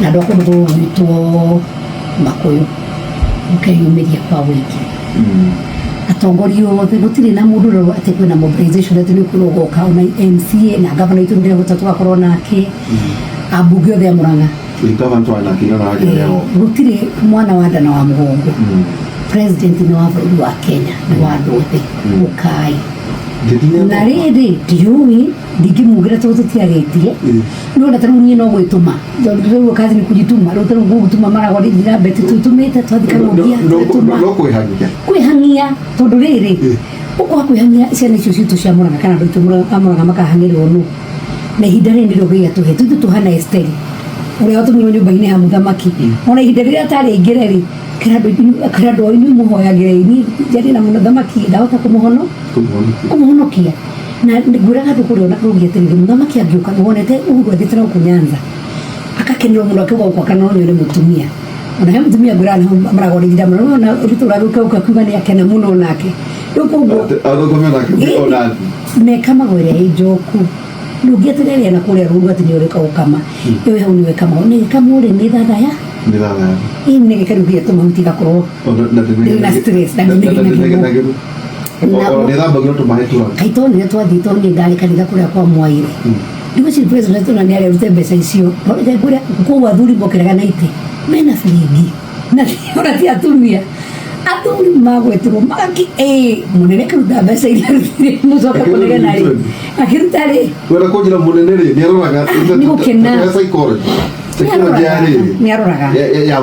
Na andũ a kũndũ gũgwĩtwo Makũyũ, mũkeyumĩria kwa ũingĩ. Atongoria othe, gũtirĩ na mũndũ ũrerwo atĩ kwĩna mobilization atĩ nĩ ũkwĩrwo ũgoka, ona MCA na gavana witũ nĩndĩrehota tũgakorwo nake, ambunge othe a Murang'a. Gavana twarĩ nake ira na njĩra ya goka. Gũtirĩ mwana wa nda na wa mũgongo. President nĩ wa bũrũri wa Kenya, nĩ wa andũ othe. Ũkai. Na rĩrĩ, ndiũĩ, ndingĩmugĩra tondũ tũtiarĩtie. No na tarĩu niĩ no gwĩtũma, tondũ rĩu kazi ni kujituma. Rĩu tarĩu gũgũtuma maragwa njĩra mbeti twĩtũmĩte twathi Karũngia twĩtũma. No kwĩhangia. Kwĩhang'ia, tondũ rĩrĩ, ũkwaga kwĩhang'ia, ciana icio citũ cia Murang'a kana andũ aitũ a Murang'a makahang'ĩrwo nũ? Na ihinda rĩrĩ nĩrĩo Ngai atũhete. Ithuĩ tũhana Esteri ũrĩa watũmirwo nyũmba-inĩ ya mũthamaki. Ona ihinda rĩrĩa atarĩ aingĩre rĩ, kĩra andũ inyuĩ mũhoyagĩre, niĩ njarie na mũthamaki, ndahota kũmũhonokia. Na ngwĩraga andũ kũrĩa ona rũgi atĩrĩrĩ, mũthamaki angĩũka, nĩwonete Uhuru athiĩte na gũkũ Nyanza, akakenera mũno akiuga gũkũ akana no nyone mũtumia. Ona he mũtumia ngwĩraga nĩho maragwo rĩngira mũno, ona Ruto ũragĩũka gũkũ akiuga nĩ akena mũno nake. Rĩu koguo Athũkũme nake ona mekamagwo ĩrĩa ĩ njoku, ndũngĩetereria na kũrĩa rũru atĩ nĩ ũrĩka gũkama ĩyo hau nĩwe kamagwo nĩ gĩkamwo rĩ, nĩ thathaya. Nĩ thathaya. Ĩ nĩ gĩkaru gĩa tũmahuti gakorwo ndĩrĩ na stress na ndĩnegenagĩrwo. Nĩ thambagio tũmaĩ tũraga. Kaĩ tonire twathiĩ, tonire ndarĩ kanitha kũrĩa kwa Mwaire, ndigwĩciria president ona nĩ arerute mbeca icio. Reke ngwĩre, kũu athuri mokĩraga na itĩ mena biringi na ona ti atumia, athuri magwetirwo magaki ĩ mũnene akĩruta mbeca iria arutire, mũcoke kũnegena rĩ, akĩruta rĩ. Wenda kũnjĩra mũnene rĩ, nĩ aroraga Nĩ gũkena. Psychology ya rĩrĩ Nĩ aroraga. Ya